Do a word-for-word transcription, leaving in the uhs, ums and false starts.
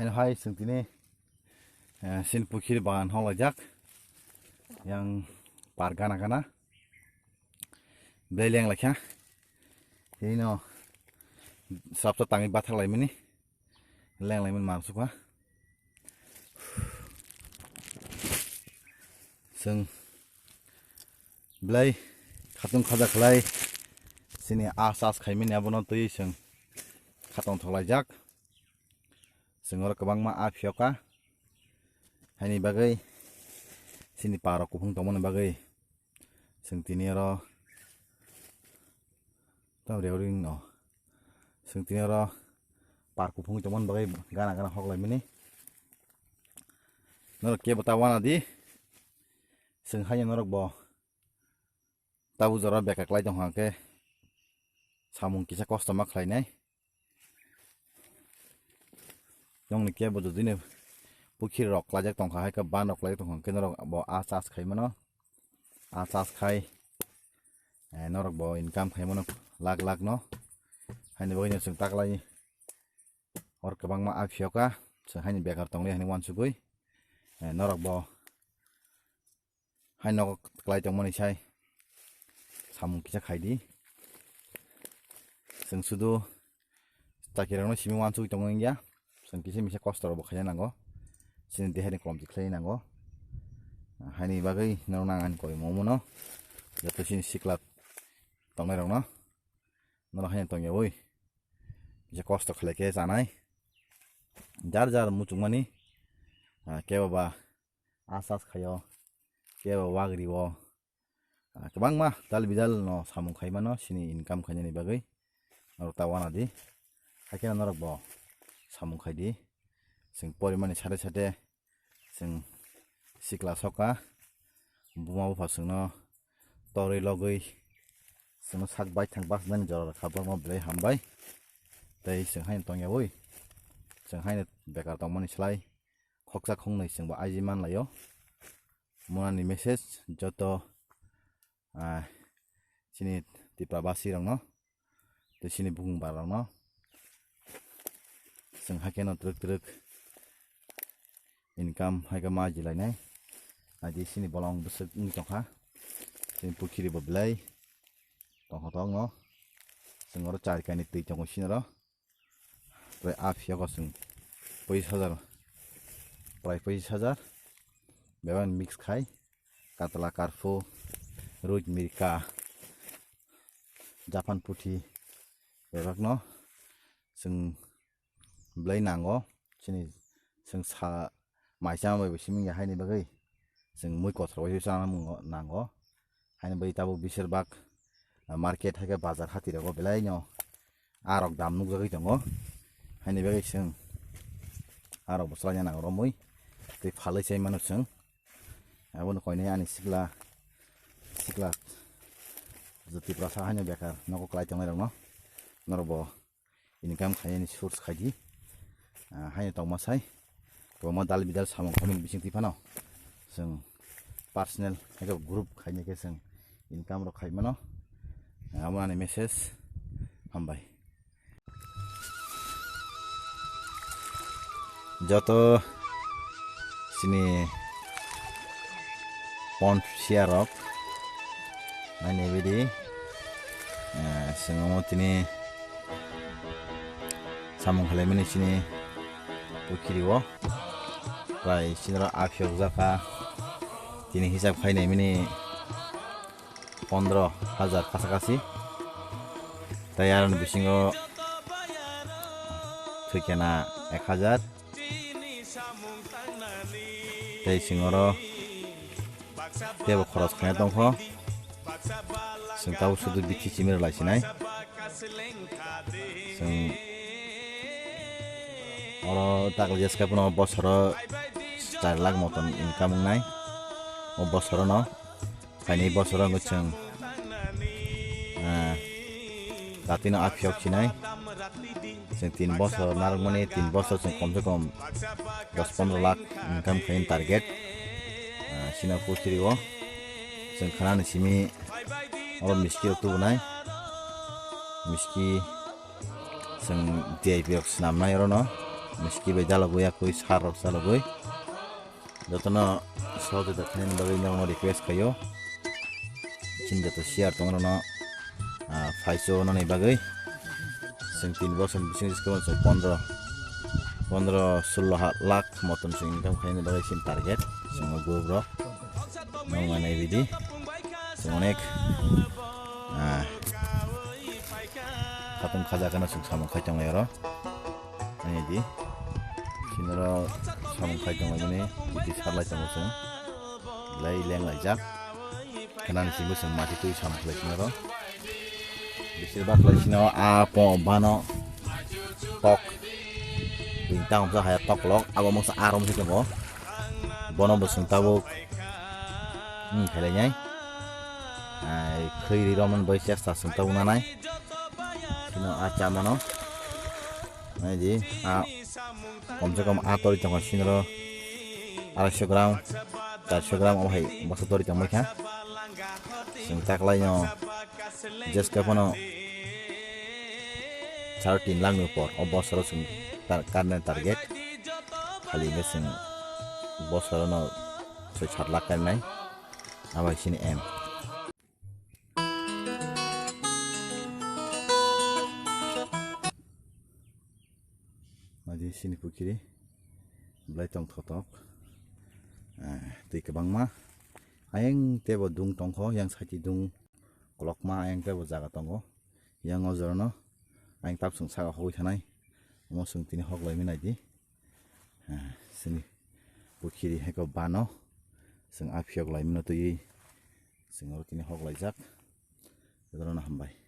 Hai chwng tini, eh, sin pukhiri bagan hok laijak. Yang par gana gana. Belai leng laikha. Tini no srapsa tangwi bathak laimani. Leng laimani mar sukha. Chwng belai khatung khaja khlai chini a chas khaimani abono twi chwng khatong thok laijak. Chwng oro kwbangma a phiyoka. Haini bagwi chini parok kuphung tongmani bagwi chwng tini oro tamo reo ring no. Chwng tini oro par kuphung tongmani bagwi gana gana hok laimani. Norok kebo ta wana di. Chwng haino norok bo tabuk jora beka klai tong kha khe samung kisa kosto ma khlainai. Nokni kebo jodi ni pukhiri rok klaijak tong kha hai khe ban rok klaijak tong kha khe norok bo a chas khai mano. A chas khai, eh, norok bo income khai mano lak lak no. Haini bagwi no chwng ta klai or kwbangma a phiyoka chwng haini bekar tongli haini uansugwi, eh, norok bo hai nogo klai tongmani sai samung kisa khai di. Chwng sudu chakirokno simi uansugwi tongo wngya. Chwng kisa misa kosto rokbo khaina nango. Chini dehaini kolomchi khlai nango. Haini bagwi norokno ang ani koi momo no joto chini sikla tongnairokno norok haino tongyawi kisa kosto khlai khe chanai. Jar jar muchungmani, ah, kebo ba a chas khaio, kebo wagri o, ah, kwbangma dal bidal no samung khai mano chini income khainani bagwi norok ta wana di. Hakhe norok bo samung khai di. Chwng porimani sade sade chwng sikla soka buma bupha chwngno torwi logwi chwngno sak baithang bachnani jora rwkha borokno belai hambai. Tei chwng haino tongyawi chwng haino bekar tongmani slai khoksa khongnwi chwngbo aiji manlaio. Munani message joto, ah, chini Tipra basi rokno tei chini bukung bar rokno chwng haikhe no twrwk twrwk income haikhe ma aji lainai. Aji chini bolong bwswk wngwi tongkha. Chini pukhiri bo belai tongkha tongno. Chwng oro char kani twi tongo chini oro. Prai a phiya kosong pais hajar, prai pais hajar. Bebak mix khai katla, karphu, ruj, mirka, Japan puthi bebakno chwng belai nango. Chini chwng sa mai chama bai bo simi ya haini bagwi chwng mui kothor bai chana nango. Haini bagwi tabuk bisir bak, ah, market hai khe bazar hati rogo belai no arok dam nukjagwi tongo. Haini bagwi chwng arok bo chwlaina nango romwi tei phalwi chai mano chwng. Abono koinai ani sikla, sikla Tiprasa haino bekar nogo kwlai tongnai rokno norok bo income khainani source khaidi. Ah, haino tongma sai kwbangma dal bidal samung khaimani bising twi phano chwng personal hai khe group khainai khe chwng income rok khai mano. Ah, amo ani message. Hambai. Joto chini pon phiya rok naini bidi, eh, chwng omo tini samung khlaimani chini pukhiri o prai chini oro aphiyok jakha tini hisab khai naimani pondro hajar kasa kasi. Tei aroni bisingo thwikena ek hajar. Tei chwng oro teibo khoros khaina tongkho. Chwng tabuk sudu bithi chimir lai sinai. Chwng oro takle jeska phano bosoro char lakh motom income wngnai. O bosorono. Phaini bosoro wngwi chwng, ah, datino aphiyok sinai. Chwng tin bosor narwkmani, tin bosor chwng komse kom dos pondro lakh income khaini target. Ah, chini pukhiri o chwng khanani simi oro miski rok tubunai. Miski chwng D I P rok swnamnai orono. Miski bai dalogwi, yakwi sar rok chalogwi. Jotono sohojota khainani bagwi norokno request khaio. Chini joto share tongmani rokno, ah, phaiso nani bagwi. Chwng tin bosor bising bising chwng pondro, pondro sullo ha-, lakh motom chwng income khainani bagwi chini target. Chwng o group rok. Nong manai bidi. Chwng onek, ah, khatung khaja kheno chwng samung khai tonglai oro. Ani di. Sinoro samung khai tongmani, bidi sarlai tongo chwng. Belai leng laijak. Khenani simi chwng mati twi samung khlai tongo oro. Bisir bak lai sino a po bano tok. Bini tangsa haya tok lok, abo moksa arom se tongo. Bono bo chwng tabuk, hmm, khelai nai. Ai, khwi ri romani bai chesta chwng tabuk nanai. Sino a chamano. Nai di, a, komse kom a tori tongo sinoro araisho gram, charso gram omo hai bwsa tori tongmai kha. Chwng taklaino jeska phano sar tin lakh ni upor o bosoro chwng tar-, karnai target. Khali hwnkhe chwng bosorono soi sat lakh karnai. Abo hai chini aim. Adi sini pukhiri belai tong thotok. Eh, twi kwbangma. Ayang tebo dung tongkho, yang side dung kolokma, ayang tebo jaga tongo. Yang o jorano ayang tabsung saka hogwi thanai. Omo chwng tini hok laimani naidi. Eh, sini pukhiri hai khe bano chwng a phiyok laimano twiwi chwng oro tini hok laijak. Jotono hambai.